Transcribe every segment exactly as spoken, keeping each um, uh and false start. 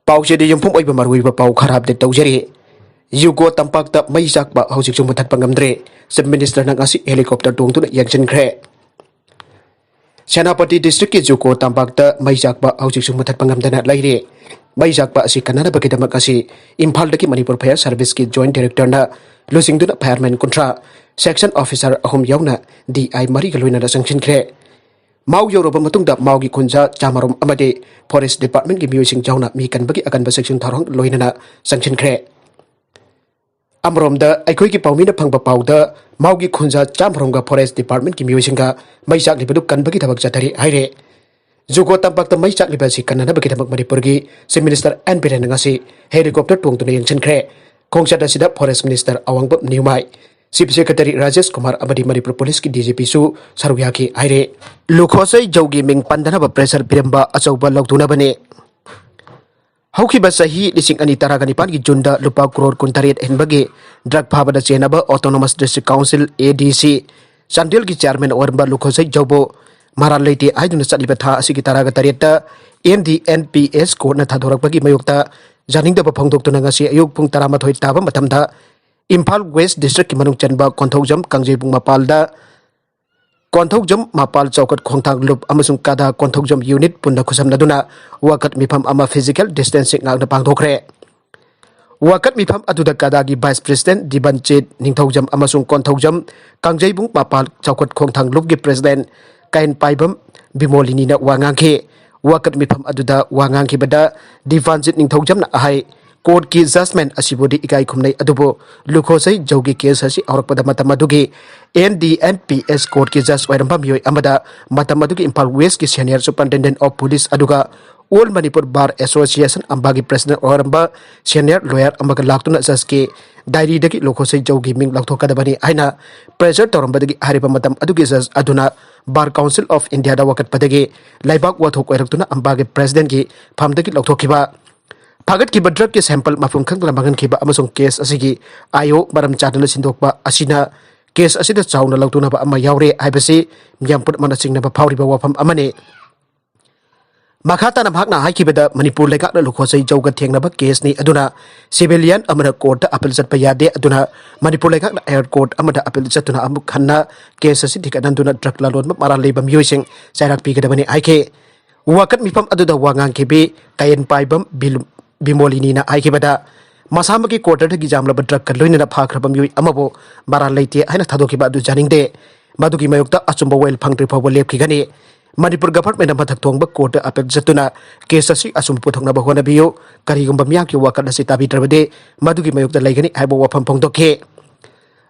ꯄꯥꯎꯆꯦꯗ ꯌꯨꯝꯐꯝ ꯑꯣꯏꯕ ꯃꯔꯨꯑꯣꯏꯕ ꯄꯥꯎ ꯈꯔ ꯑꯞꯗꯦꯠ ꯇꯧꯖꯔꯤ꯫ ꯌꯨꯀꯣ ꯇꯝꯄꯥꯛꯇ ꯃꯩ ꯆꯥꯛꯄ ꯍꯧꯖꯤꯛꯁꯨ ꯃꯨꯊꯠꯄ ꯉꯝꯗ꯭ꯔꯦ꯫ ꯆꯤꯐ ꯃꯤꯅꯤꯁꯇꯔꯅ ꯉꯁꯤ ꯍꯦꯂꯤꯀꯣꯞꯇꯔ ꯇꯣꯡꯗꯨꯅ ꯌꯦꯡꯁꯤꯟꯈ꯭ꯔꯦ꯫ ꯁꯦꯅꯥꯄꯇꯤ ꯗꯤꯁꯇ꯭ꯔꯤꯛꯀꯤ ꯖꯨꯀꯣ ꯇꯝꯄꯥꯛꯇ ꯃꯩ ꯆꯥꯛꯄ ꯍꯧꯖꯤꯛꯁꯨ ꯃꯨꯊꯠꯄ ꯉꯝꯗꯅ ꯂꯩꯔꯤ꯫ ꯃꯩ ꯆꯥꯛꯄ ꯑꯁꯤ ꯀꯟꯅꯅꯕꯒꯤꯗꯃꯛ ꯉꯁꯤ ꯏꯝꯐꯥꯜꯗꯒꯤ ꯃꯅꯤꯄꯨꯔ ꯐꯥꯌꯔ ꯁꯥꯔꯚꯤꯁꯀꯤ ꯖꯣꯏꯟꯠ ꯗꯥꯏꯔꯦꯛꯇꯔꯅ ꯂꯨꯆꯤꯡꯗꯨꯅ ꯐꯥꯌꯔꯃꯦꯟ ꯀꯨꯟꯊ꯭ꯔꯥ, ꯁꯦꯛꯁꯟ ꯑꯣꯐꯤꯁꯥꯔ ꯑꯍꯨꯝ ꯌꯥꯎꯅ ꯗꯤ ꯑꯥꯏ ꯃꯔꯤꯒ ꯂꯣꯏꯅꯅ ꯆꯪꯁꯤꯟꯈ꯭ꯔꯦ꯫ ꯃꯥꯎ ꯌꯧꯔꯕ ꯃꯇꯨꯡꯗ ꯃꯥꯎꯒꯤ ꯈꯨꯟꯖꯥ ꯆꯥꯃꯔꯣꯝ ꯑꯃꯗꯤ ꯐꯣꯔꯦꯁ ꯗꯤꯄꯥꯔꯠꯃꯦꯟꯠꯀꯤ ꯃꯤꯑꯣꯏꯁꯤꯡ ꯌꯥꯎꯅ ꯃꯤ ꯀꯟꯕꯒꯤ ꯑꯀꯟꯕ ꯆꯦꯛꯁꯤꯟ ꯊꯧꯔꯥꯡ ꯂꯣꯏꯅꯅ ꯆꯪꯁꯤꯟꯈ꯭ꯔꯦ꯫ ꯑꯃꯔꯣꯝꯗ ꯑꯩꯈꯣꯏꯒꯤ ꯄꯥꯎꯃꯤꯅ ꯐꯪꯕ ꯄꯥꯎꯗ ꯃꯥꯎꯒꯤ ꯈꯨꯟꯖꯥ ꯆꯥꯃꯔꯣꯝꯒ ꯐꯣꯔꯦꯁ ꯗꯤꯄꯥꯔꯠꯃꯦꯟꯠꯀꯤ ꯃꯤꯑꯣꯏꯁꯤꯡꯒ ꯃꯩ ꯆꯥꯛꯂꯤꯕꯗꯨ ꯀꯟꯕꯒꯤ ꯊꯕꯛ ꯆꯠꯊꯔꯤ ꯍꯥꯏꯔꯦ꯫ ꯖꯨꯀꯣ ꯇꯝꯄꯥꯛꯇ ꯃꯩ ꯆꯥꯛꯂꯤꯕ ꯑꯁꯤ ꯀꯟꯅꯅꯕꯒꯤꯗꯃꯛ ꯃꯅꯤꯄꯨꯔꯒꯤ ꯆꯤꯐ ꯃꯤꯅꯤꯁꯇꯔ ꯑꯦꯟ ꯕꯤꯔꯦꯟꯅ ꯉꯁꯤ ꯍꯦꯂꯤꯀꯣꯞꯇꯔ ꯇꯣꯡꯗꯨꯅ ꯌꯦꯡꯁꯤꯟꯈ꯭ꯔꯦ꯫ ꯈꯣꯡꯆꯠ ꯑꯁꯤꯗ ꯐꯣꯔꯦꯁ ꯃꯤꯅꯤꯁꯇꯔ ꯑꯋꯥꯡꯕꯝ ꯅ꯭ꯌꯨꯃꯥꯏ, ꯆꯤꯐ ꯁꯦꯀ꯭ꯔꯦꯇꯔꯤ ꯔꯥꯖꯦꯁ ꯀꯨꯃꯥꯔ ꯑꯃꯗꯤ ꯃꯅꯤꯄꯨꯔ ꯄꯨꯂꯤꯁꯀꯤ ꯗꯤ ꯖꯤ ꯄꯤꯁꯨ ꯁꯔꯨꯛ ꯌꯥꯈꯤ ꯍꯥꯏꯔꯦ꯫ ꯂꯨꯈꯣꯁꯩ ꯖꯧꯒꯤ ꯃꯤꯡ ꯄꯟꯗꯅꯕ ꯄ꯭ꯔꯦꯁꯔ ꯄꯤꯔꯝꯕ ꯑꯆꯧꯕ ꯂꯧꯊꯣꯛꯅꯕꯅꯤ꯫ ꯍꯧꯈꯤꯕ ꯆꯍꯤ ꯂꯤꯁꯤꯡ ꯑꯅꯤ ꯇꯔꯥꯒ ꯅꯤꯄꯥꯟꯒꯤ ꯖꯨꯟꯗ ꯂꯨꯄꯥ ꯀ꯭ꯔꯣꯔ ꯀꯨꯟꯇꯔꯦꯠ ꯍꯦꯟꯕꯒꯤ ꯗ꯭ꯔꯒ ꯐꯥꯕꯗ ꯆꯦꯟꯅꯕ ꯑꯣꯇꯣꯅꯣꯃꯁ ꯗꯤꯁꯇ꯭ꯔꯤꯛ ꯀꯥꯎꯟꯁꯤꯜ, ꯑꯦ ꯗꯤ ꯁꯤ, ꯆꯥꯟꯗꯦꯜꯒꯤ ꯆꯤꯌꯥꯔꯃꯦꯟ ꯑꯣꯏꯔꯝꯕ ꯂꯨꯈꯣꯁꯩ ꯖꯧꯕꯨ ꯃꯔꯥꯜ ꯂꯩꯇꯦ ꯍꯥꯏꯗꯨꯅ ꯆꯠꯂꯤꯕ ꯊꯥ ꯑꯁꯤꯒꯤ ꯇꯔꯥꯒ ꯇꯔꯦꯠꯇ N D N P S ꯀꯣꯔꯠꯅ ꯊꯥꯗꯣꯔꯛꯄꯒꯤ ꯃꯥꯌꯣꯛꯇ ꯌꯥꯅꯤꯡꯗꯕ ꯐꯣꯡꯗꯣꯛꯇꯨꯅ ꯉꯁꯤ ꯑꯌꯨꯛ ꯄꯨꯡ ꯇꯔꯥꯃꯥꯊꯣꯏ ꯇꯥꯕ ꯃꯇꯝꯗ ꯏꯝꯐꯥꯜ ꯋꯦꯁ ꯗꯤꯁꯇ꯭ꯔꯤꯛꯀꯤ ꯃꯅꯨꯡ ꯆꯟꯕ ꯀꯣꯟꯊꯧꯖꯝ ꯀꯥꯡꯖꯩꯕꯨꯡ ꯃꯄꯥꯜꯗ ꯀꯣꯟꯊꯧꯖꯝ ꯃꯄꯥꯜ ꯆꯥꯎꯈꯠ ꯈꯣꯡꯊꯥꯡ ꯂꯨꯞ ꯑꯃꯁꯨꯡ ꯀꯗꯥ ꯀꯣꯟꯊꯧꯖꯝ ꯌꯨꯅꯤꯠ ꯄꯨꯟꯅ ꯈꯨꯠꯁꯝꯅꯗꯨꯅ ꯋꯥꯀꯠ ꯃꯤꯐꯝ ꯑꯃ ꯐꯤꯖꯤꯀꯦꯜ ꯗꯤꯁꯇꯦꯟꯁꯤꯡ ꯉꯥꯛꯅ ꯄꯥꯡꯊꯣꯛꯈ꯭ꯔꯦ꯫ ꯋꯥꯀꯠ ꯃꯤꯐꯝ ꯑꯗꯨꯗ ꯀꯗꯥꯒꯤ ꯚꯥꯏꯁ ꯄ꯭ꯔꯦꯁꯤꯗꯦꯟꯠ ꯗꯤꯕꯟꯆꯤꯠ ꯅꯤꯡꯊꯧꯖꯝ ꯑꯃꯁꯨꯡ ꯀꯣꯟꯊꯧꯖꯝ ꯀꯥꯡꯖꯩꯕꯨꯡ ꯃꯄꯥꯜ ꯆꯥꯎꯈꯠ ꯈꯣꯡꯊꯥꯡ ꯂꯨꯞꯀꯤ ꯄ꯭ꯔꯦꯁꯤꯗꯦꯟꯠ ꯀꯥꯏꯟꯄꯥꯏꯕꯝ ꯕꯤꯃꯣꯂꯤꯅꯤꯅ ꯋꯥ ꯉꯥꯡꯈꯤ꯫ ꯋꯥꯀꯠ ꯃꯤꯐꯝ ꯑꯗꯨꯗ ꯋꯥ ꯉꯥꯡꯈꯤꯕꯗ ꯗꯤꯕꯟꯆꯤꯠ ꯅꯤꯡꯊꯧꯖꯝꯅ ꯍꯥꯏ, ꯀꯣꯔꯠꯀꯤ ꯖꯖꯃꯦꯟꯠ ꯑꯁꯤꯕꯨꯗꯤ ꯏꯀꯥꯏ ꯈꯨꯝꯅꯩ, ꯑꯗꯨꯕꯨ ꯂꯨꯈꯣꯁꯩ ꯖꯧꯒꯤ ꯀꯦꯁ ꯑꯁꯤ ꯍꯧꯔꯛꯄꯗ ꯃꯇꯝ ꯑꯗꯨꯒꯤ N D N P S ꯀꯣꯔꯠꯀꯤ ꯖꯖ ꯑꯣꯏꯔꯝꯕ ꯃꯤꯑꯣꯏ ꯑꯃꯗ ꯃꯇꯝ ꯑꯗꯨꯒꯤ ꯏꯝꯐꯥꯜ ꯋꯦꯁꯀꯤ ꯁꯦꯅꯤꯌꯔ ꯁꯨꯄꯔꯤꯟꯇꯦꯟꯗꯦꯟꯠ ꯑꯣꯐ ꯄꯨꯂꯤꯁ ꯑꯗꯨꯒ ꯑꯣꯜ ꯃꯅꯤꯄꯨꯔ ꯕꯥꯔ ꯑꯦꯁꯣꯁꯤꯌꯦꯁꯟ ꯑꯝꯕꯥꯒꯤ ꯄ꯭ꯔꯦꯁꯤꯗꯦꯟꯠ ꯑꯣꯏꯔꯝꯕ ꯁꯦꯅꯤꯌꯔ ꯂꯣꯌꯔ ꯑꯃꯒ ꯂꯥꯛꯇꯨꯅ ꯖꯖꯀꯤ ꯗꯥꯏꯔꯤꯗꯒꯤ ꯂꯨꯈꯣꯁꯩ ꯖꯧꯒꯤ ꯃꯤꯡ ꯂꯧꯊꯣꯛꯀꯗꯕꯅꯤ ꯍꯥꯏꯅ ꯄ꯭ꯔꯦꯁꯔ ꯇꯧꯔꯝꯕꯗꯒꯤ ꯍꯥꯏꯔꯤꯕ ꯃꯇꯝ ꯑꯗꯨꯒꯤ ꯖꯖ ꯑꯗꯨꯅ ꯕꯥꯔ ꯀꯥꯎꯟꯁꯤꯜ ꯑꯣꯐ ꯏꯟꯗꯤꯌꯥꯗ ꯋꯥꯀꯠꯄꯗꯒꯤ ꯂꯩꯕꯥꯛ ꯋꯥꯊꯣꯛ ꯑꯣꯏꯔꯛꯇꯨꯅ ꯑꯝꯕꯥꯒꯤ ꯄ꯭ꯔꯦꯁꯤꯗꯦꯟꯠꯀꯤ ꯐꯝꯗꯒꯤ ꯂꯧꯊꯣꯛꯈꯤꯕ꯫ ꯐꯥꯒꯠꯈꯤꯕ ꯗ꯭ꯔꯒꯀꯤ ꯁꯦꯝꯄꯜ ꯃꯐꯝ ꯈꯪꯗꯅ ꯃꯥꯡꯍꯟꯈꯤꯕ ꯑꯃꯁꯨꯡ ꯀꯦꯁ ꯑꯁꯤꯒꯤ ꯑꯥꯏ ꯑꯣ ꯃꯔꯝ ꯆꯥꯗꯅ ꯁꯤꯟꯗꯣꯛꯄ ꯑꯁꯤꯅ ꯀꯦꯁ ꯑꯁꯤꯗ ꯆꯥꯎꯅ ꯂꯧꯊꯣꯛꯅꯕ ꯑꯃ ꯌꯥꯎꯔꯦ ꯍꯥꯏꯕꯁꯤ ꯃꯤꯌꯥꯝ ꯄꯨꯝꯅꯃꯛꯅ ꯆꯤꯡꯅꯕ ꯐꯥꯎꯔꯤꯕ ꯋꯥꯐꯝ ꯑꯃꯅꯤ꯫ ꯃꯈꯥ ꯇꯥꯅ ꯃꯍꯥꯛꯅ ꯍꯥꯏꯈꯤꯕꯗ, ꯃꯅꯤꯄꯨꯔ ꯂꯩꯉꯥꯛꯅ ꯂꯨꯈꯣꯁꯩ ꯖꯧꯒ ꯊꯦꯡꯅꯕ ꯀꯦꯁꯅꯤ, ꯑꯗꯨꯅ civilian ꯑꯃꯅ ꯀꯣꯔꯠꯇ ꯑꯄꯤꯜ ꯆꯠꯄ ꯌꯥꯗꯦ, ꯑꯗꯨꯅ ꯃꯅꯤꯄꯨꯔ ꯂꯩꯉꯥꯛꯅ higher court ꯑꯃꯗ ꯑꯄꯤꯜ ꯆꯠꯇꯨꯅ ꯑꯃꯨꯛ ꯍꯟꯅ ꯀꯦꯁ ꯑꯁꯤ ꯊꯤꯒꯠꯍꯟꯗꯨꯅ ꯗ꯭ꯔꯒ ꯂꯂꯣꯟꯕ ꯃꯔꯥꯜ ꯂꯩꯕ ꯃꯤꯑꯣꯏꯁꯤꯡ ꯆꯩꯔꯥꯛ ꯄꯤꯒꯗꯕꯅꯤ ꯍꯥꯏꯈꯤ꯫ ꯋꯥꯀꯠ ꯃꯤꯐꯝ ꯑꯗꯨꯗ ꯋꯥ ꯉꯥꯡꯈꯤꯕꯤ ꯀꯥꯌꯦꯟꯄꯥꯏꯕꯝ ꯕꯤꯂꯨ-, ꯕꯤꯃꯣꯂꯤꯅꯤꯅ ꯍꯥꯏꯈꯤꯕꯗ, ꯃꯁꯥꯃꯛꯀꯤ ꯀ꯭ꯋꯥꯇꯔꯗꯒꯤ ꯌꯥꯝꯂꯕ ꯗ꯭ꯔꯒꯀ ꯂꯣꯏꯅꯅ ꯐꯥꯈ꯭ꯔꯕ ꯃꯤꯑꯣꯏ ꯑꯃꯕꯨ ꯃꯔꯥꯜ ꯂꯩꯇꯦ ꯍꯥꯏꯅ ꯊꯥꯗꯣꯛꯈꯤꯕ ꯑꯗꯨ ꯌꯥꯅꯤꯡꯗꯦ꯫ ꯃꯗꯨꯒꯤ ꯃꯥꯌꯣꯛꯇ ꯑꯆꯨꯝꯕ ꯋꯥꯌꯦꯜ ꯐꯪꯗ꯭ꯔꯤ ꯐꯥꯎꯕ ꯂꯦꯞꯈꯤꯒꯅꯤ꯫ ꯃꯅꯤꯄꯨꯔ ꯒꯚꯔꯟꯃꯦꯟꯠꯅ ꯃꯊꯛ ꯊꯣꯡꯕ ꯀꯣꯔꯠꯇ ꯑꯄꯤꯜ ꯆꯠꯇꯨꯅ ꯀꯦꯁ ꯑꯁꯤ ꯑꯆꯨꯝꯕ ꯄꯨꯊꯣꯛꯅꯕ ꯍꯣꯠꯅꯕꯤꯌꯨ꯫ ꯀꯔꯤꯒꯨꯝꯕ ꯃꯤꯌꯥꯝꯒꯤ ꯋꯥꯀꯠ ꯑꯁꯤ ꯇꯥꯕꯤꯗ꯭ꯔꯕꯗꯤ ꯃꯗꯨꯒꯤ ꯃꯥꯌꯣꯛꯇ ꯂꯩꯒꯅꯤ ꯍꯥꯏꯕ ꯋꯥꯐꯝ ꯐꯣꯡꯗꯣꯛꯈꯤ꯫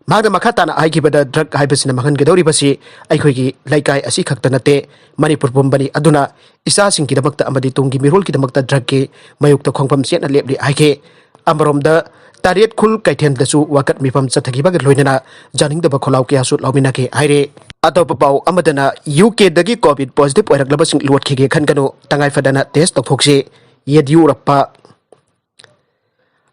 ꯃꯍꯥꯛꯅ ꯃꯈꯥ ꯇꯥꯅ ꯍꯥꯏꯈꯤꯕꯗ, ꯗ꯭ꯔꯒ ꯍꯥꯏꯕꯁꯤꯅ ꯃꯥꯡꯍꯟꯒꯗꯧꯔꯤꯕꯁꯤ ꯑꯩꯈꯣꯏꯒꯤ ꯂꯩꯀꯥꯏ ꯑꯁꯤ ꯈꯛꯇ ꯅꯠꯇꯦ, ꯃꯅꯤꯄꯨꯔ ꯄꯨꯝꯕꯅꯤ꯫ ꯑꯗꯨꯅ ꯏꯆꯥꯁꯤꯡꯒꯤꯗꯃꯛꯇ ꯑꯃꯗꯤ ꯇꯨꯡꯒꯤ ꯃꯤꯔꯣꯜꯒꯤꯗꯃꯛꯇ ꯗ꯭ꯔꯒꯀꯤ ꯃꯥꯌꯣꯛꯇ ꯈꯣꯡꯐꯝ ꯆꯦꯠꯅ ꯂꯦꯞꯂꯤ ꯍꯥꯏꯈꯤ꯫ ꯑꯃꯔꯣꯝꯗ, ꯇꯔꯦꯠ ꯈꯨꯜ ꯀꯩꯊꯦꯜꯗꯁꯨ ꯋꯥꯀꯠ ꯃꯤꯐꯝ ꯆꯠꯊꯈꯤꯕꯒ ꯂꯣꯏꯅꯅ ꯌꯥꯅꯤꯡꯗꯕ ꯈꯣꯜꯂꯥꯎ ꯀꯌꯥꯁꯨ ꯂꯥꯎꯃꯤꯟꯅꯈꯤ ꯍꯥꯏꯔꯤ꯫ ꯑꯇꯣꯞꯄ ꯄꯥꯎ ꯑꯃꯗꯅ, ꯌꯨ ꯀꯦꯗꯒꯤ ꯀꯣꯚꯤꯗ ꯄꯣꯖꯤꯇꯤꯚ ꯑꯣꯏꯔꯛꯂꯕꯁꯤꯡ ꯂꯣꯠꯈꯤꯒꯦ ꯈꯟꯒꯅꯨ, ꯇꯉꯥꯏ ꯐꯗꯅ ꯇꯦꯁ ꯇꯧꯊꯣꯛꯁꯤ, ꯌꯦꯗꯤꯌꯨꯔꯞꯄ꯫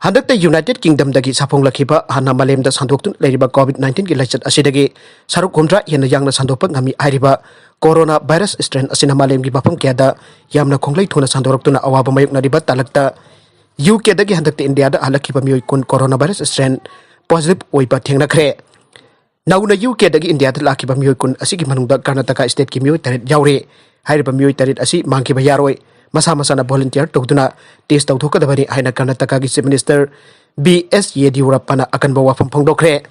ꯍꯟꯗꯛꯇ ꯌꯨꯅꯥꯏꯇꯦꯗ ꯀꯤꯡꯗꯝꯗꯒꯤ ꯁꯥꯐꯣꯡꯂꯛꯈꯤꯕ ꯍꯥꯟꯅ ꯃꯥꯂꯦꯝꯗ ꯁꯟꯗꯣꯛꯇꯨꯅ ꯂꯩꯔꯤꯕ ꯀꯣꯚꯤꯗ ꯅꯥꯏꯟꯇꯤꯟꯒꯤ ꯂꯥꯏꯆꯠ ꯑꯁꯤꯗꯒꯤ ꯁꯔꯨꯛ ꯍꯨꯝꯗ꯭ꯔꯥ ꯍꯦꯟꯅ ꯌꯥꯡꯅ ꯁꯟꯗꯣꯛꯄ ꯉꯝꯃꯤ ꯍꯥꯏꯔꯤꯕ ꯀꯣꯔꯣꯅꯥ ꯚꯥꯏꯔꯁ ꯁ꯭ꯇ꯭ꯔꯦꯟ ꯑꯁꯤꯅ ꯃꯥꯂꯦꯝꯒꯤ ꯃꯐꯝ ꯀꯌꯥꯗ ꯌꯥꯝꯅ ꯈꯣꯡꯂꯩ ꯊꯨꯅ ꯁꯟꯗꯣꯔꯛꯇꯨꯅ ꯑꯋꯥꯕ ꯃꯥꯌꯣꯛꯅꯔꯤꯕ ꯇꯥꯂꯛꯇ, ꯌꯨ ꯀꯦꯗꯒꯤ ꯍꯟꯗꯛꯇ ꯏꯟꯗꯤꯌꯥꯗ ꯍꯜꯂꯛꯈꯤꯕ ꯃꯤꯑꯣꯏ ꯀꯨꯟ ꯀꯣꯔꯣꯅꯥ ꯚꯥꯏꯔꯁ ꯁ꯭ꯇ꯭ꯔꯦꯟ ꯄꯣꯖꯤꯇꯤꯚ ꯑꯣꯏꯕ ꯊꯦꯡꯅꯈ꯭ꯔꯦ꯫ ꯅꯧꯅ ꯌꯨ ꯀꯦꯗꯒꯤ ꯏꯟꯗꯤꯌꯥꯗ ꯂꯥꯛꯈꯤꯕ ꯃꯤꯑꯣꯏ ꯀꯨꯟ ꯑꯁꯤꯒꯤ ꯃꯅꯨꯡꯗ ꯀꯔꯅꯥꯇꯀꯥ ꯁ꯭ꯇꯦꯠꯀꯤ ꯃꯤꯑꯣꯏ ꯇꯔꯦꯠ ꯌꯥꯎꯔꯦ꯫ ꯍꯥꯏꯔꯤꯕ ꯃꯤꯑꯣꯏ ꯇꯔꯦꯠ ꯑꯁꯤ ꯃꯥꯡꯈꯤꯕ ꯌꯥꯔꯣꯏ꯫ ꯃꯁꯥ ꯃꯁꯥꯅ ꯚꯣꯂꯨꯟꯇꯤꯌꯔ ꯇꯧꯗꯨꯅ ꯇꯦꯁ ꯇꯧꯊꯣꯛꯀꯗꯕꯅꯤ ꯍꯥꯏꯅ ꯀꯔꯅꯥꯇꯀꯥꯒꯤ ꯆꯤꯐ ꯃꯤꯅꯤꯁꯇꯔ ꯕꯤ ꯑꯦꯁ ꯌꯦꯗꯤꯌꯨꯔꯞꯄꯅ ꯑꯀꯟꯕ ꯋꯥꯐꯝ ꯐꯣꯡꯗꯣꯛꯈ꯭ꯔꯦ꯫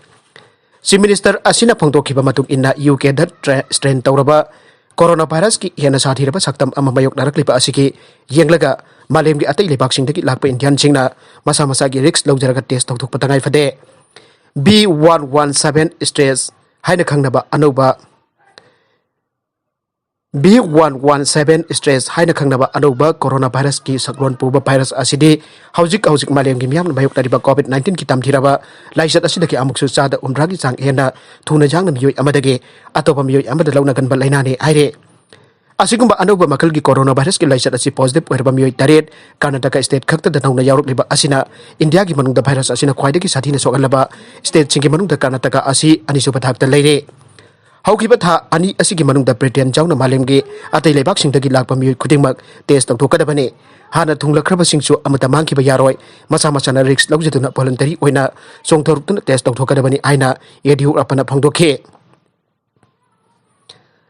ꯆꯤꯐ ꯃꯤꯅꯤꯁꯇꯔ ꯑꯁꯤꯅ ꯐꯣꯡꯗꯣꯛꯈꯤꯕ ꯃꯇꯨꯡ ꯏꯟꯅ, ꯌꯨ ꯀꯦꯗ ꯇ꯭ꯔꯦ-, ꯁ꯭ꯇ꯭ꯔꯦꯟ ꯇꯧꯔꯕ ꯀꯣꯔꯣꯅꯥ ꯚꯥꯏꯔꯁꯀꯤ ꯍꯦꯟꯅ ꯁꯥꯊꯤꯔꯕ ꯁꯛꯇꯝ ꯑꯃ ꯃꯥꯌꯣꯛꯅꯔꯛꯂꯤꯕ ꯑꯁꯤꯒꯤ ꯌꯦꯡꯂꯒ ꯃꯥꯂꯦꯝꯒꯤ ꯑꯇꯩ ꯂꯩꯕꯥꯛꯁꯤꯡꯗꯒꯤ ꯂꯥꯛꯄ ꯏꯟꯗꯤꯌꯟꯁꯤꯡꯅ ꯃꯁꯥ ꯃꯁꯥꯒꯤ ꯔꯤꯁ꯭ꯛ ꯂꯧꯖꯔꯒ ꯇꯦꯁ ꯇꯧꯊꯣꯛꯄ ꯇꯉꯥꯏ ꯐꯗꯦ꯫ B one one seven strain ꯍꯥꯏꯅ ꯈꯪꯅꯕ ꯑꯅꯧꯕ B one one seven strain ꯍꯥꯏꯅ ꯈꯪꯅꯕ ꯑꯅꯧꯕ ꯀꯣꯔꯣꯅꯥ ꯚꯥꯏꯔꯁꯀꯤ ꯁꯛꯂꯣꯟ ꯄꯨꯕ ꯚꯥꯏꯔꯁ ꯑꯁꯤꯗꯤ ꯍꯧꯖꯤꯛ ꯍꯧꯖꯤꯛ ꯃꯥꯂꯦꯝꯒꯤ ꯃꯤꯌꯥꯝꯅ ꯃꯥꯌꯣꯛꯅꯔꯤꯕ ꯀꯣꯚꯤꯗ ꯅꯥꯏꯟꯇꯤꯟꯒꯤ ꯇꯝꯊꯤꯔꯕ ꯂꯥꯏꯆꯠ ꯑꯁꯤꯗꯒꯤ ꯑꯃꯨꯛꯁꯨ ꯆꯥꯗ ꯍꯨꯝꯗ꯭ꯔꯥꯒꯤ ꯆꯥꯡ ꯍꯦꯟꯅ ꯊꯨꯅ ꯌꯥꯡꯅ ꯃꯤꯑꯣꯏ ꯑꯃꯗꯒꯤ ꯑꯇꯣꯞꯄ ꯃꯤꯑꯣꯏ ꯑꯃꯗ ꯂꯧꯅꯒꯟꯕ ꯂꯥꯏꯅꯥꯅꯤ ꯍꯥꯏꯔꯦ꯫ ꯑꯁꯤꯒꯨꯝꯕ ꯑꯅꯧꯕ ꯃꯈꯜꯒꯤ ꯀꯣꯔꯣꯅꯥ ꯚꯥꯏꯔꯁꯀꯤ ꯂꯥꯏꯆꯠ ꯑꯁꯤ ꯄꯣꯖꯤꯇꯤꯚ ꯑꯣꯏꯔꯕ ꯃꯤꯑꯣꯏ ꯇꯔꯦꯠ ꯀꯔꯅꯥꯇꯀꯥ ꯁ꯭ꯇꯦꯠ ꯈꯛꯇꯗ ꯅꯧꯅ ꯌꯥꯎꯔꯛꯂꯤꯕ ꯑꯁꯤꯅ ꯏꯟꯗꯤꯌꯥꯒꯤ ꯃꯅꯨꯡꯗ ꯚꯥꯏꯔꯁ ꯑꯁꯤꯅ ꯈ꯭ꯋꯥꯏꯗꯒꯤ ꯁꯥꯊꯤꯅ ꯁꯣꯛꯍꯜꯂꯕ ꯁ꯭ꯇꯦꯠꯁꯤꯡꯒꯤ ꯃꯅꯨꯡꯗ ꯀꯔꯅꯥꯇꯀꯥ ꯑꯁꯤ ꯑꯅꯤꯁꯨꯕ ꯊꯥꯛꯇ ꯂꯩꯔꯦ꯫ ꯍꯧꯈꯤꯕ ꯊꯥ ꯑꯅꯤ ꯑꯁꯤꯒꯤ ꯃꯅꯨꯡꯗ ꯕ꯭ꯔꯤꯇꯦꯟ ꯌꯥꯎꯅ ꯃꯥꯂꯦꯝꯒꯤ ꯑꯇꯩ ꯂꯩꯕꯥꯛꯁꯤꯡꯗꯒꯤ ꯂꯥꯛꯄ ꯃꯤꯑꯣꯏ ꯈꯨꯗꯤꯡꯃꯛ ꯇꯦꯁ ꯇꯧꯊꯣꯛꯀꯗꯕꯅꯤ꯫ ꯍꯥꯟꯅ ꯊꯨꯡꯂꯈ꯭ꯔꯕꯁꯤꯡꯁꯨ ꯑꯃꯠꯇ ꯃꯥꯡꯈꯤꯕ ꯌꯥꯔꯣꯏ꯫ ꯃꯁꯥ ꯃꯁꯥꯅ ꯔꯤꯁ꯭ꯛ ꯂꯧꯖꯗꯨꯅ ꯚꯣꯂꯨꯟꯇꯔꯤ ꯑꯣꯏꯅ ꯆꯣꯡꯊꯣꯔꯛꯇꯨꯅ ꯇꯦꯁ ꯇꯧꯊꯣꯛꯀꯗꯕꯅꯤ ꯍꯥꯏꯅ ꯌꯦꯗꯤꯌꯨꯔꯞꯄꯅ ꯐꯣꯡꯗꯣꯛꯈꯤ꯫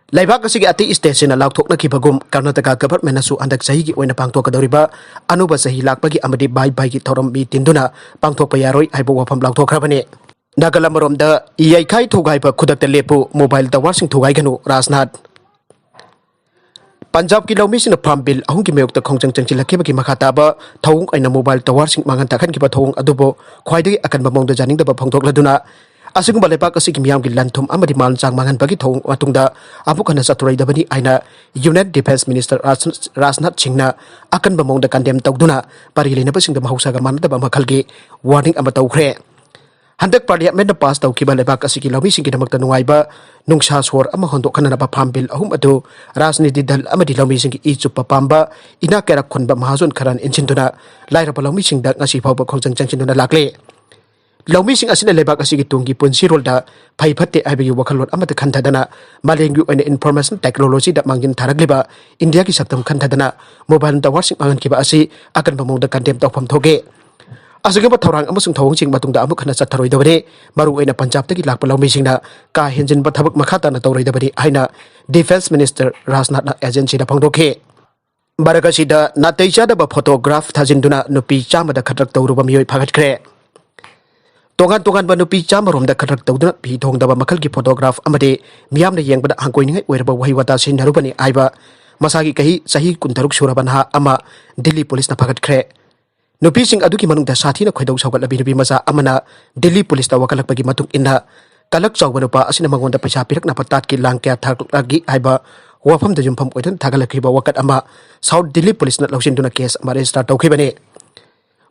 ꯂꯩꯕꯥꯛ ꯑꯁꯤꯒꯤ ꯑꯇꯩ ꯁ꯭ꯇꯦꯠꯁꯤꯡꯅ ꯂꯥꯎꯊꯣꯛꯅꯈꯤꯕꯒꯨꯝ ꯀꯔꯅꯥꯇꯀꯥ ꯒꯚꯔꯟꯃꯦꯟꯅꯁꯨ ꯍꯟꯗꯛ ꯆꯍꯤꯒꯤ ꯑꯣꯏꯅ ꯄꯥꯡꯊꯣꯛꯀꯗꯧꯔꯤꯕ ꯑꯅꯧꯕ ꯆꯍꯤ ꯂꯥꯛꯄꯒꯤ ꯑꯃꯗꯤ ꯕꯥꯏ ꯕꯥꯏꯒꯤ ꯊꯧꯔꯝ ꯃꯤ ꯇꯤꯟꯗꯨꯅ ꯄꯥꯡꯊꯣꯛꯄ ꯌꯥꯔꯣꯏ ꯍꯥꯏꯕ ꯋꯥꯐꯝ ꯂꯥꯎꯊꯣꯛꯈ꯭ꯔꯕꯅꯤ꯫ ꯅꯥꯒꯜ ꯑꯃꯔꯣꯝꯗ ꯌꯩꯈꯥꯏ ꯊꯣꯒꯥꯏꯕ ꯈꯨꯗꯛꯇ ꯂꯦꯞꯄꯨ, ꯃꯣꯕꯥꯏꯜ ꯇꯋꯥꯔꯁꯤꯡ ꯊꯨꯒꯥꯏꯒꯅꯨ, ꯔꯥꯖꯅꯥꯊ꯫ ꯄꯟꯖꯥꯕꯀꯤ ꯂꯧꯃꯤꯁꯤꯡꯅ ꯐꯥꯔꯝ ꯕꯤꯜ ꯑꯍꯨꯝꯒꯤ ꯃꯥꯌꯣꯛꯇ ꯈꯣꯡꯖꯪ ꯆꯪꯁꯤꯜꯂꯛꯈꯤꯕꯒꯤ ꯃꯈꯥ ꯇꯥꯕ ꯊꯧꯑꯣꯡ ꯑꯣꯏꯅ ꯃꯣꯕꯥꯏꯜ ꯇꯋꯥꯔꯁꯤꯡ ꯃꯥꯡꯍꯟ ꯇꯥꯛꯍꯟꯈꯤꯕ ꯊꯧꯑꯣꯡ ꯑꯗꯨꯕꯨ ꯈ꯭ꯋꯥꯏꯗꯒꯤ ꯑꯀꯟꯕ ꯃꯑꯣꯡꯗ ꯌꯥꯅꯤꯡꯗꯕ ꯐꯣꯡꯗꯣꯛꯂꯗꯨꯅ, ꯑꯁꯤꯒꯨꯝꯕ ꯂꯩꯕꯥꯛ ꯑꯁꯤꯒꯤ ꯃꯤꯌꯥꯝꯒꯤ ꯂꯟ ꯊꯨꯝ ꯑꯃꯗꯤ ꯃꯥꯜ ꯆꯥꯡ ꯃꯥꯡꯍꯟꯕꯒꯤ ꯊꯧꯑꯣꯡ ꯃꯇꯨꯡꯗ ꯑꯃꯨꯛ ꯍꯟꯅ ꯆꯠꯊꯔꯣꯏꯗꯕꯅꯤ ꯍꯥꯏꯅ ꯌꯨꯅꯤꯌꯟ ꯗꯤꯐꯦꯟꯁ ꯃꯤꯅꯤꯁꯇꯔ ꯔꯥꯖ-, ꯔꯥꯖꯅꯥꯊ ꯁꯤꯡꯅ ꯑꯀꯟꯕ ꯃꯑꯣꯡꯗ ꯀꯟꯗꯦꯝ ꯇꯧꯗꯨꯅ ꯄꯥꯔꯤ ꯂꯩꯅꯕꯁꯤꯡꯗ ꯃꯍꯧꯁꯥꯒ ꯃꯥꯟꯅꯗꯕ ꯃꯈꯜꯒꯤ ꯋꯥꯔꯅꯤꯡ ꯑꯃ ꯇꯧꯈ꯭ꯔꯦ꯫ ꯍꯟꯗꯛ ꯄꯥꯔꯂꯤꯌꯥꯃꯦꯟꯠꯅ ꯄꯥꯁ ꯇꯧꯈꯤꯕ ꯂꯩꯕꯥꯛ ꯑꯁꯤꯒꯤ ꯂꯧꯃꯤꯁꯤꯡꯒꯤꯗꯃꯛꯇ ꯅꯨꯡꯉꯥꯏꯕ ꯅꯨꯡꯁꯥ ꯁꯣꯔ ꯑꯃ ꯍꯣꯟꯗꯣꯛꯍꯟꯅꯕ ꯐꯥꯔꯝ ꯕꯤꯜ ꯑꯍꯨꯝ ꯑꯗꯨ ꯔꯥꯖꯅꯤꯇꯤ ꯗꯜ ꯑꯃꯗꯤ ꯂꯧꯃꯤꯁꯤꯡꯒꯤ ꯏ ꯆꯨꯞꯄ ꯄꯥꯝꯕ ꯏꯅꯥꯛ ꯀꯩꯔꯥꯛ ꯈꯨꯟꯕ ꯃꯍꯥꯖꯣꯟ ꯈꯔꯅ ꯏꯟꯁꯤꯟꯗꯨꯅ ꯂꯥꯏꯔꯕ ꯂꯧꯃꯤꯁꯤꯡꯗ ꯉꯁꯤ ꯐꯥꯎꯕ ꯈꯣꯡꯖꯪ ꯆꯪꯁꯤꯟꯗꯨꯅ ꯂꯥꯛꯂꯦ꯫ ꯂꯧꯃꯤꯁꯤꯡ ꯑꯁꯤꯅ ꯂꯩꯕꯥꯛ ꯑꯁꯤꯒꯤ ꯇꯨꯡꯒꯤ ꯄꯨꯟꯁꯤꯔꯣꯜꯗ ꯐꯩ ꯐꯠꯇꯦ ꯍꯥꯏꯕꯒꯤ ꯋꯥꯈꯜꯂꯣꯟ ꯑꯃꯠꯇ ꯈꯟꯊꯗꯅ, ꯃꯥꯂꯦꯝꯒꯤ ꯑꯣꯏꯅ ꯏꯟꯐꯣꯔꯃꯦꯁꯟ ꯇꯦꯛꯅꯣꯂꯣꯖꯤꯗ ꯃꯥꯡꯖꯤꯜ ꯊꯥꯔꯛꯂꯤꯕ ꯏꯟꯗꯤꯌꯥꯒꯤ ꯁꯛꯇꯝ ꯈꯟꯊꯗꯅ ꯃꯣꯕꯥꯏꯜ ꯇꯋꯥꯔꯁꯤꯡ ꯃꯥꯡꯍꯟꯈꯤꯕ ꯑꯁꯤ ꯑꯀꯟꯕ ꯃꯑꯣꯡꯗ ꯀꯟꯗꯦꯝ ꯇꯧꯐꯝ ꯊꯣꯛꯏ꯫ ꯑꯁꯤꯒꯨꯝꯕ ꯊꯧꯔꯥꯡ ꯑꯃꯁꯨꯡ ꯊꯧꯑꯣꯡꯁꯤꯡ ꯃꯇꯨꯡꯗ ꯑꯃꯨꯛ ꯍꯟꯅ ꯆꯠꯊꯔꯣꯏꯗꯕꯅꯤ꯫ ꯃꯔꯨꯑꯣꯏꯅ ꯄꯟꯖꯥꯕꯇꯒꯤ ꯂꯥꯛꯄ ꯂꯧꯃꯤꯁꯤꯡꯅ ꯀꯥ ꯍꯦꯟꯖꯤꯟꯕ ꯊꯕꯛ ꯃꯈꯥ ꯇꯥꯅ ꯇꯧꯔꯣꯏꯗꯕꯅꯤ ꯍꯥꯏꯅ ꯗꯤꯐꯦꯟꯁ ꯃꯤꯅꯤꯁꯇꯔ ꯔꯥꯖꯅꯥꯊꯅ ꯑꯦꯖꯦꯟꯁꯤꯗ ꯐꯣꯡꯗꯣꯛꯈꯤ꯫ ꯃꯔꯛ ꯑꯁꯤꯗ ꯅꯥꯇꯩ ꯆꯥꯗꯕ ꯐꯣꯇꯣꯒ꯭ꯔꯥꯐ ꯊꯥꯖꯤꯟꯗꯨꯅ ꯅꯨꯄꯤ ꯆꯥꯝꯃꯗ ꯈꯗ꯭ꯔꯛ ꯇꯧꯔꯨꯕ ꯃꯤꯑꯣꯏ ꯐꯥꯒꯠꯈ꯭ꯔꯦ꯫ ꯇꯣꯉꯥꯟ ꯇꯣꯉꯥꯟꯕ ꯅꯨꯄꯤ ꯆꯥꯝꯃ ꯔꯣꯝꯗ ꯈꯗ꯭ꯔꯛ ꯇꯧꯗꯨꯅ ꯐꯤ ꯊꯣꯡꯗꯕ ꯃꯈꯜꯒꯤ ꯐꯣꯇꯣꯒ꯭ꯔꯥꯐ ꯑꯃꯗꯤ ꯃꯤꯌꯥꯝꯅ ꯌꯦꯡꯕꯗ ꯍꯪꯒꯣꯏꯅꯤꯡꯉꯥꯏ ꯑꯣꯏꯔꯕ ꯋꯥꯍꯩ ꯋꯥꯇꯥ ꯁꯤꯖꯤꯟꯅꯔꯨꯕꯅꯤ ꯍꯥꯏꯕ ꯃꯁꯥꯒꯤ ꯀꯍꯤ-, ꯆꯍꯤ ꯀꯨꯟꯇꯔꯨꯛ ꯁꯨꯔꯕ ꯅꯍꯥ ꯑꯃ ꯗꯤꯜꯂꯤ ꯄꯨꯂꯤꯁꯅ ꯐꯥꯒꯠꯈ꯭ꯔꯦ꯫ ꯅꯨꯄꯤꯁꯤꯡ ꯑꯗꯨꯒꯤ ꯃꯅꯨꯡꯗ ꯁꯥꯊꯤꯅ ꯈꯣꯏꯗꯧ ꯁꯥꯎꯒꯠꯂꯕꯤ ꯅꯨꯄꯤ ꯃꯆꯥ ꯑꯃꯅ ꯗꯤꯜꯂꯤ ꯄꯨꯂꯤꯁꯇ ꯋꯥꯀꯠꯂꯛꯄꯒꯤ ꯃꯇꯨꯡ ꯏꯟꯅ, ꯀꯂꯛ ꯆꯥꯎꯕ ꯅꯨꯄꯥ ꯑꯁꯤꯅ ꯃꯉꯣꯟꯗ ꯄꯩꯁꯥ ꯄꯤꯔꯛꯅꯕ ꯇꯥꯠꯀꯤ ꯂꯥꯡ ꯀꯌꯥ ꯊꯥꯔꯛꯂꯛꯏ ꯍꯥꯏꯕ ꯋꯥꯐꯝꯗ ꯌꯨꯝꯐꯝ ꯑꯣꯏꯗꯨꯅ ꯊꯥꯒꯠꯂꯛꯈꯤꯕ ꯋꯥꯀꯠ ꯑꯃ ꯁꯥꯎꯠ ꯗꯤꯜꯂꯤ ꯄꯨꯂꯤꯁꯅ ꯂꯧꯁꯤꯟꯗꯨꯅ ꯀꯦꯁ ꯑꯃ ꯔꯦꯖꯤꯁꯇꯥꯔ ꯇꯧꯈꯤꯕꯅꯤ꯫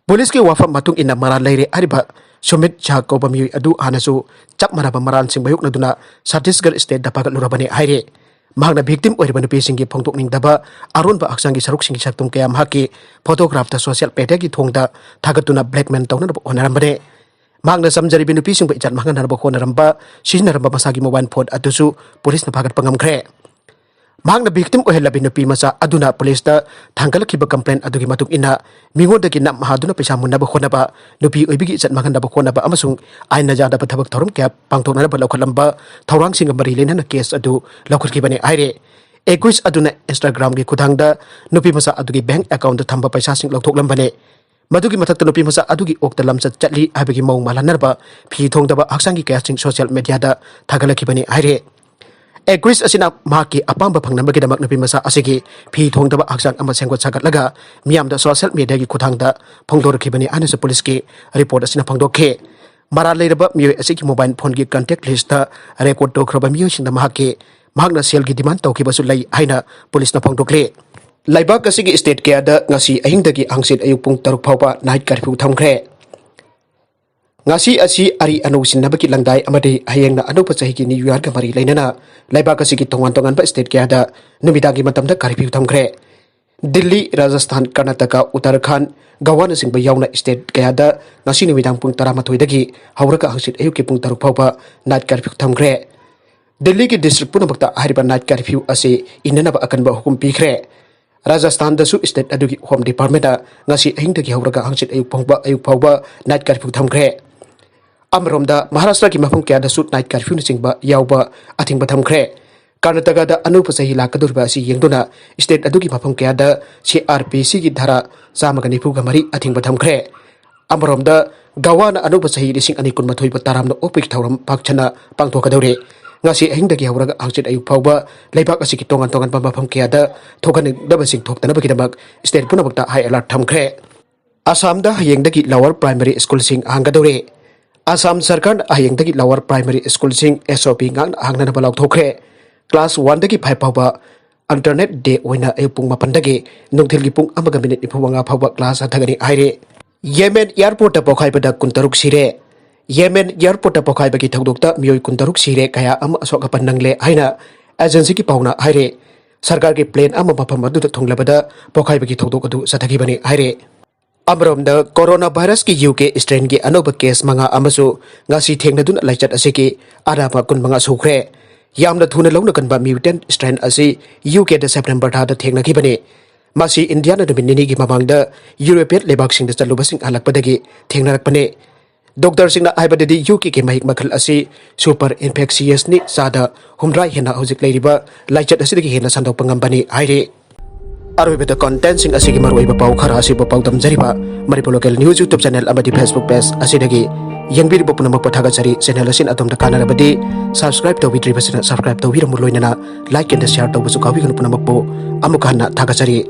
ꯄꯨꯂꯤꯁꯀꯤ ꯋꯥꯐꯝ ꯃꯇꯨꯡ ꯏꯟꯅ, ꯃꯔꯥꯜ ꯂꯩꯔꯦ ꯍꯥꯏꯔꯤꯕ ꯁꯨꯃꯤꯠ ꯁꯍꯥ ꯀꯧꯕ ꯃꯤꯑꯣꯏ ꯑꯗꯨ ꯍꯥꯟꯅꯁꯨ ꯆꯞ ꯃꯥꯟꯅꯕ ꯃꯔꯥꯜꯁꯤꯡ ꯃꯥꯌꯣꯛꯅꯗꯨꯅ ꯁꯠꯇꯤꯁꯒꯔ ꯁ꯭ꯇꯦꯠꯇ ꯐꯥꯒꯠꯂꯨꯔꯕꯅꯤ ꯍꯥꯏꯔꯤ꯫ ꯃꯍꯥꯛꯅ ꯚꯤꯛꯇꯤꯝ ꯑꯣꯏꯔꯤꯕ ꯅꯨꯄꯤꯁꯤꯡꯒꯤ ꯐꯣꯡꯗꯣꯛꯅꯤꯡꯗꯕ ꯑꯔꯣꯟꯕ ꯍꯛꯆꯥꯡꯒꯤ ꯁꯔꯨꯛꯁꯤꯡꯒꯤ ꯁꯛꯇꯝ ꯀꯌꯥ ꯃꯍꯥꯛꯀꯤ ꯐꯣꯇꯣꯒ꯭ꯔꯥꯐꯇ ꯁꯣꯁꯤꯌꯦꯜ ꯃꯦꯗꯤꯌꯥꯒꯤ ꯊꯣꯡꯗ ꯊꯥꯒꯠꯇꯨꯅ ꯕ꯭ꯂꯦꯛꯃꯦꯜ ꯇꯧꯅꯅꯕ ꯍꯣꯠꯅꯔꯝꯕꯅꯤ꯫ ꯃꯍꯥꯛꯅ ꯆꯝꯖꯔꯤꯕ ꯅꯨꯄꯤꯁꯤꯡꯕꯨ ꯏꯖꯠ ꯃꯥꯡꯍꯟꯅꯅꯕ ꯍꯣꯠꯅꯔꯝꯕ, ꯁꯤꯖꯤꯟꯅꯔꯝꯕ ꯃꯁꯥꯒꯤ mobile phone ꯑꯗꯨꯁꯨ ꯄꯨꯂꯤꯁꯅ ꯐꯥꯒꯠꯄ ꯉꯝꯈ꯭ꯔꯦ꯫ ꯃꯍꯥꯛꯅ victim ꯑꯣꯏꯍꯜꯂꯕꯤ ꯅꯨꯄꯤ ꯃꯆꯥ ꯑꯗꯨꯅ ꯄꯨꯂꯤꯁꯇ ꯊꯥꯡꯒꯠꯂꯛꯈꯤꯕ complaint ꯑꯗꯨꯒꯤ ꯃꯇꯨꯡ ꯏꯟꯅ, ꯃꯤꯉꯣꯟꯗꯒꯤ ꯅꯞ ꯃꯍꯥꯗꯨꯅ ꯄꯩꯁꯥ ꯃꯨꯟꯅꯕ ꯍꯣꯠꯅꯕ, ꯅꯨꯄꯤ ꯑꯣꯏꯕꯤꯒꯤ ꯏꯖꯠ ꯃꯥꯡꯍꯟꯅꯕ ꯍꯣꯠꯅꯕ ꯑꯃꯁꯨꯡ ꯑꯥꯏꯟꯅ ꯌꯥꯗꯕ ꯊꯕꯛ ꯊꯧꯔꯝ ꯀꯌꯥ ꯄꯥꯡꯊꯣꯛꯅꯅꯕ ꯂꯧꯈꯠꯂꯝꯕ ꯊꯧꯔꯥꯡꯁꯤꯡꯒ ꯃꯔꯤ ꯂꯩꯅꯅ case ꯑꯗꯨ ꯂꯧꯈꯠꯈꯤꯕꯅꯤ ꯍꯥꯏꯔꯦ꯫ Accused ꯑꯗꯨꯅ Instagram-ꯒꯤ ꯈꯨꯠꯊꯥꯡꯗ ꯅꯨꯄꯤ ꯃꯆꯥ ꯑꯗꯨꯒꯤ bank account-ꯇ ꯊꯝꯕ ꯄꯩꯁꯥꯁꯤꯡ ꯂꯧꯊꯣꯛꯂꯝꯕꯅꯦ꯫ ꯃꯗꯨꯒꯤ ꯃꯊꯛꯇ ꯅꯨꯄꯤ ꯃꯆꯥ ꯑꯗꯨꯒꯤ ꯑꯣꯛꯇ ꯂꯝꯆꯠ ꯆꯠꯂꯤ ꯍꯥꯏꯕꯒꯤ ꯃꯑꯣꯡ ꯃꯥꯜꯍꯟꯅꯕ ꯐꯤ ꯊꯣꯡꯗꯕ ꯍꯛꯆꯥꯡꯒꯤ ꯀꯌꯥꯁꯤꯡ social media-ꯗ ꯊꯥꯒꯠꯂꯛꯈꯤꯕꯅꯤ ꯍꯥꯏꯔꯦ꯫ Accused ꯑꯁꯤꯅ ꯃꯍꯥꯛꯀꯤ ꯑꯄꯥꯝꯕ ꯐꯪꯅꯕꯒꯤꯗꯃꯛ ꯅꯨꯄꯤ ꯃꯆꯥ ꯑꯁꯤꯒꯤ ꯐꯤ ꯊꯣꯡꯗꯕ ꯍꯛꯆꯥꯡ ꯑꯃ ꯁꯦꯝꯒꯠ ꯁꯥꯒꯠꯂꯒ ꯃꯤꯌꯥꯝꯗ social media-ꯒꯤ ꯈꯨꯠꯊꯥꯡꯗ ꯐꯣꯡꯗꯣꯔꯛꯈꯤꯕꯅꯤ ꯍꯥꯏꯅꯁꯨ ꯄꯨꯂꯤꯁꯀꯤ report ꯑꯁꯤꯅ ꯐꯣꯡꯗꯣꯛꯈꯤ꯫ ꯃꯔꯥꯜ ꯂꯩꯔꯕ ꯃꯤꯑꯣꯏ ꯑꯁꯤꯒꯤ mobile phone-ꯒꯤ contact list-ꯇ record ꯇꯧꯈ꯭ꯔꯕ ꯃꯤꯑꯣꯏꯁꯤꯡꯗ ꯃꯍꯥꯛꯀꯤ, ꯃꯍꯥꯛꯅ ꯁꯦꯜꯒꯤ demand ꯇꯧꯈꯤꯕꯁꯨ ꯂꯩ ꯍꯥꯏꯅ ꯄꯨꯂꯤꯁꯅ ꯐꯣꯡꯗꯣꯛꯂꯤ꯫ ꯂꯩꯕꯥꯛ ꯑꯁꯤꯒꯤ state ꯀꯌꯥꯗ ꯉꯁꯤ ꯑꯍꯤꯡꯗꯒꯤ ꯍꯪꯆꯤꯠ ꯑꯌꯨꯛ ꯄꯨꯡ ꯇꯔꯨꯛ ꯐꯥꯎꯕ night curfew ꯊꯝꯈ꯭ꯔꯦ꯫ ꯉꯁꯤ ꯑꯁꯤ ꯑꯔꯤ ꯑꯅꯧ ꯁꯤꯟꯅꯕꯒꯤ ꯂꯪꯗꯥꯏ ꯑꯃꯗꯤ ꯍꯌꯦꯡꯅ ꯑꯅꯧꯕ ꯆꯍꯤꯒꯤ New Year-ꯒ ꯃꯔꯤ ꯂꯩꯅꯅ ꯂꯩꯕꯥꯛ ꯑꯁꯤꯒꯤ ꯇꯣꯉꯥꯟ ꯇꯣꯉꯥꯟꯕ state ꯀꯌꯥꯗ ꯅꯨꯃꯤꯗꯥꯡꯒꯤ ꯃꯇꯝꯗ curfew ꯊꯝꯈ꯭ꯔꯦ꯫ ꯗꯤꯜꯂꯤ, ꯔꯥꯖꯁꯊꯥꯟ, ꯀꯔꯅꯥꯇꯀꯥ, ꯎꯠꯇꯔꯈꯥꯟꯗ, ꯒꯋꯥꯅꯆꯤꯡꯕ ꯌꯥꯎꯅ state ꯀꯌꯥꯗ ꯉꯁꯤ ꯅꯨꯃꯤꯗꯥꯡ ꯄꯨꯡ ꯇꯔꯥꯃꯥꯊꯣꯏꯗꯒꯤ ꯍꯧꯔꯒ ꯍꯪꯆꯤꯠ ꯑꯌꯨꯛꯀꯤ ꯄꯨꯡ ꯇꯔꯨꯛ ꯐꯥꯎꯕ night curfew ꯊꯝꯈ꯭ꯔꯦ꯫ ꯗꯤꯜꯂꯤꯒꯤ district ꯄꯨꯝꯅꯃꯛꯇ ꯍꯥꯏꯔꯤꯕ night curfew ꯑꯁꯤ ꯏꯟꯅꯅꯕ ꯑꯀꯟꯕ ꯍꯨꯀꯨꯝ ꯄꯤꯈ꯭ꯔꯦ꯫ ꯔꯥꯖꯁꯊꯥꯟꯗꯁꯨ state ꯑꯗꯨꯒꯤ Home Department-ꯅ ꯉꯁꯤ ꯑꯍꯤꯡꯗꯒꯤ ꯍꯧꯔꯒ ꯍꯪꯆꯤꯠ ꯑꯌꯨꯛ ꯐꯥꯎꯕ, ꯑꯌꯨꯛ ꯐꯥꯎꯕ night curfew ꯊꯝꯈ꯭ꯔꯦ꯫ ꯑꯃꯔꯣꯝꯗ, ꯃꯍꯥꯔꯥꯁꯇ꯭ꯔꯒꯤ ꯃꯐꯝ ꯀꯌꯥꯗꯁꯨ night curfew-ꯅꯆꯤꯡꯕ ꯌꯥꯎꯕ ꯑꯊꯤꯡꯕ ꯊꯝꯈ꯭ꯔꯦ꯫ ꯀꯔꯅꯥꯇꯀꯥꯗ ꯑꯅꯧꯕ ꯆꯍꯤ ꯂꯥꯛꯀꯗꯧꯔꯤꯕ ꯑꯁꯤ ꯌꯦꯡꯗꯨꯅ state ꯑꯗꯨꯒꯤ ꯃꯐꯝ ꯀꯌꯥꯗ C R P C-ꯒꯤ ꯙꯥꯔꯥ ꯆꯥꯝꯃꯒ ꯅꯤꯐꯨꯒ ꯃꯔꯤ ꯑꯊꯤꯡꯕ ꯊꯝꯈ꯭ꯔꯦ꯫ ꯑꯃꯔꯣꯝꯗ, ꯒꯋꯥꯅ ꯑꯅꯧꯕ ꯆꯍꯤ ꯂꯤꯁꯤꯡ ꯑꯅꯤ ꯀꯨꯟꯃꯥꯊꯣꯏꯕꯨ ꯇꯔꯥꯝꯅ ꯑꯣꯛꯄꯒꯤ ꯊꯧꯔꯝ ꯄꯥꯛ ꯁꯟꯅ ꯄꯥꯡꯊꯣꯛꯀꯗꯧꯔꯤ꯫ ꯉꯁꯤ ꯑꯍꯤꯡꯗꯒꯤ ꯍꯧꯔꯒ ꯍꯪꯆꯤꯠ ꯑꯌꯨꯛ ꯐꯥꯎꯕ ꯂꯩꯕꯥꯛ ꯑꯁꯤꯒꯤ ꯇꯣꯉꯥꯟ ꯇꯣꯉꯥꯟꯕ ꯃꯐꯝ ꯀꯌꯥꯗ ꯊꯣꯛꯍꯟꯅꯤꯡꯗꯕꯁꯤꯡ ꯊꯣꯛꯇꯅꯕꯒꯤꯗꯃꯛ state ꯄꯨꯝꯅꯃꯛꯇ high alert ꯊꯝꯈ꯭ꯔꯦ꯫ ꯑꯁꯥꯝꯗ ꯍꯌꯦꯡꯗꯒꯤ lower primary school-ꯁꯤꯡ ꯍꯥꯡꯒꯗꯧꯔꯦ꯫ ꯑꯁꯥꯝ ꯁꯔꯀꯥꯔꯅ ꯍꯌꯦꯡꯗꯒꯤ lower primary school-ꯁꯤꯡ S O P ꯉꯥꯛꯅ ꯍꯥꯡꯅꯅꯕ ꯂꯥꯎꯊꯣꯛꯈ꯭ꯔꯦ꯫ Class one-ꯗꯒꯤ five ꯐꯥꯎꯕ alternate day ꯑꯣꯏꯅ ꯑꯌꯨꯛ ꯄꯨꯡ ꯃꯥꯄꯟꯗꯒꯤ ꯅꯨꯡꯊꯤꯜꯒꯤ ꯄꯨꯡ ꯑꯃꯒ minute ꯅꯤꯐꯨ ꯃꯉꯥ ꯐꯥꯎꯕ class ꯆꯠꯊꯒꯅꯤ ꯍꯥꯏꯔꯦ꯫ ꯌꯦꯃꯦꯟ airport-ꯇ ꯄꯣꯈꯥꯏꯕꯗ ꯀꯨꯟꯇꯔꯨꯛ ꯁꯤꯔꯦ꯫ ꯌꯦꯃꯦꯟ airport-ꯇ ꯄꯣꯈꯥꯏꯕꯒꯤ ꯊꯧꯗꯣꯛꯇ ꯃꯤꯑꯣꯏ ꯀꯨꯟꯇꯔꯨꯛ ꯁꯤꯔꯦ, ꯀꯌꯥ ꯑꯃ ꯑꯁꯣꯛ ꯑꯄꯟ ꯅꯪꯂꯦ ꯍꯥꯏꯅ agency-ꯒꯤ ꯄꯥꯎꯅ ꯍꯥꯏꯔꯦ꯫ ꯁꯔꯀꯥꯔꯒꯤ plane ꯑꯃ ꯃꯐꯝ ꯑꯗꯨꯗ ꯊꯨꯡꯂꯕꯗ ꯄꯣꯈꯥꯏꯕꯒꯤ ꯊꯧꯗꯣꯛ ꯑꯗꯨ ꯆꯠꯊꯈꯤꯕꯅꯤ ꯍꯥꯏꯔꯦ꯫ ꯑꯃꯔꯣꯝꯗ, ꯀꯣꯔꯣꯅꯥ ꯚꯥꯏꯔꯁꯀꯤ ꯌꯨ ꯀꯦ ꯁ꯭ꯇ꯭ꯔꯦꯟꯒꯤ ꯑꯅꯧꯕ ꯀꯦꯁ ꯃꯉꯥ ꯑꯃꯁꯨ ꯉꯁꯤ ꯊꯦꯡꯅꯗꯨꯅ ꯂꯥꯏꯆꯠ ꯑꯁꯤꯒꯤ ꯑꯅꯥꯕ ꯀꯨꯟ ꯃꯉꯥ ꯁꯨꯈ꯭ꯔꯦ꯫ ꯌꯥꯝꯅ ꯊꯨꯅ ꯂꯧꯅ ꯀꯟꯕ ꯃ꯭ꯌꯨꯇꯦꯟꯠ ꯁ꯭ꯇ꯭ꯔꯦꯟ ꯑꯁꯤ ꯌꯨ ꯀꯦꯗ ꯁꯦꯞꯇꯦꯝꯕꯔ ꯊꯥꯗ ꯊꯦꯡꯅꯈꯤꯕꯅꯤ꯫ ꯃꯁꯤ ꯏꯟꯗꯤꯌꯥꯅ ꯅꯨꯃꯤꯠ ꯅꯤꯅꯤꯒꯤ ꯃꯃꯥꯡꯗ ꯌꯨꯔꯣꯄꯤꯌꯟ ꯂꯩꯕꯥꯛꯁꯤꯡꯗ ꯆꯠꯂꯨꯕꯁꯤꯡ ꯍꯜꯂꯛꯄꯗꯒꯤ ꯊꯦꯡꯅꯔꯛꯄꯅꯤ꯫ ꯗꯣꯛꯇꯔꯁꯤꯡꯅ ꯍꯥꯏꯕꯗꯗꯤ, ꯌꯨ ꯀꯦꯒꯤ ꯃꯍꯤꯛ ꯃꯈꯜ ꯑꯁꯤ ꯁꯨꯄꯔ ꯏꯟꯐꯦꯛꯁꯤꯌꯁꯅꯤ, ꯆꯥꯗ ꯍꯨꯝꯗ꯭ꯔꯥ ꯍꯦꯟꯅ ꯍꯧꯖꯤꯛ ꯂꯩꯔꯤꯕ ꯂꯥꯏꯆꯠ ꯑꯁꯤꯗꯒꯤ ꯍꯦꯟꯅ ꯁꯟꯗꯣꯛꯄ ꯉꯝꯕꯅꯤ ꯍꯥꯏꯔꯤ꯫ ꯑꯔꯣꯏꯕꯗ, ꯀꯣꯟꯇꯦꯟꯠꯁꯤꯡ ꯑꯁꯤꯒꯤ ꯃꯔꯨꯑꯣꯏꯕ ꯄꯥꯎ ꯈꯔ ꯑꯁꯤꯕꯨ ꯄꯥꯎꯗꯝꯖꯔꯤꯕ Manipur local news YouTube channel ꯑꯃꯗꯤ ꯐꯦꯁꯕꯨꯛ ꯄꯦꯖ ꯑꯁꯤꯗꯒꯤ ꯌꯦꯡꯕꯤꯔꯤꯕ ꯄꯨꯝꯅꯃꯛꯄꯨ ꯊꯥꯒꯠꯆꯔꯤ꯫ ꯆꯦꯅꯦꯜ ꯑꯁꯤꯅ ꯑꯗꯣꯝꯗ ꯀꯥꯟꯅꯔꯕꯗꯤ, ꯁꯕꯁꯀ꯭ꯔꯥꯏꯕ ꯇꯧꯕꯤꯗ꯭ꯔꯤꯕꯁꯤꯅ ꯁꯕꯁꯀ꯭ꯔꯥꯏꯕ ꯇꯧꯕꯤꯔꯝꯃꯨ, ꯂꯣꯏꯅꯅ ꯂꯥꯏꯛ ꯑꯦꯟꯗ ꯁꯤꯌꯥꯔ ꯇꯧꯕꯁꯨ ꯀꯥꯎꯕꯤꯒꯅꯨ꯫ ꯄꯨꯝꯅꯃꯛꯄꯨ ꯑꯃꯨꯛ ꯍꯟꯅ ꯊꯥꯒꯠꯆꯔꯤ꯫